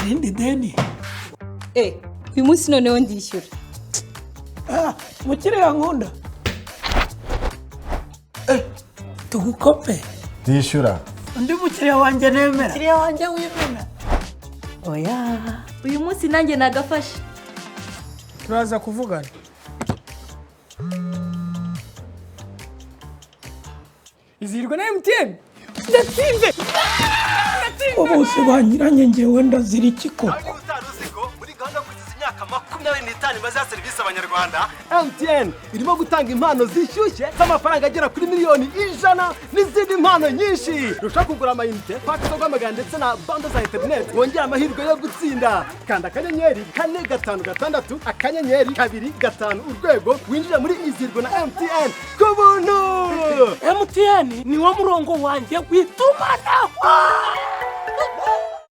Irindi deni. Uyu munsi noneho ndishyura. Ah, mukiriya nkunda. Tugukope. Ndishyura. Undi mukiriya wanjye nemera. Mukiriya wanjye wimena. Oya. Uyu munsi nanjye nagafashe. Turaza kuvugana. Izihirwe na MTN. Ndatsinze. Bose banyiranye, ngewe ndazira iki koko? Niba utari uzi ko muri gahunda yo kwizihiza imyaka 25 imaze ya serivisi abanyarwanda, MTN irimo gutanga impano zishyushye z'amafaranga agera kuri miliyoni 100 n'izindi mpano nyinshi. Ushobora kugura amayinite, paki zo guhamagara ndetse na bundle za interineti, wongera amahirwe yo gutsinda. Kanda *456*25# winjire muri Izihirwe na MTN ku buntu. MTN niwo murongo wanjye w'itumanaho.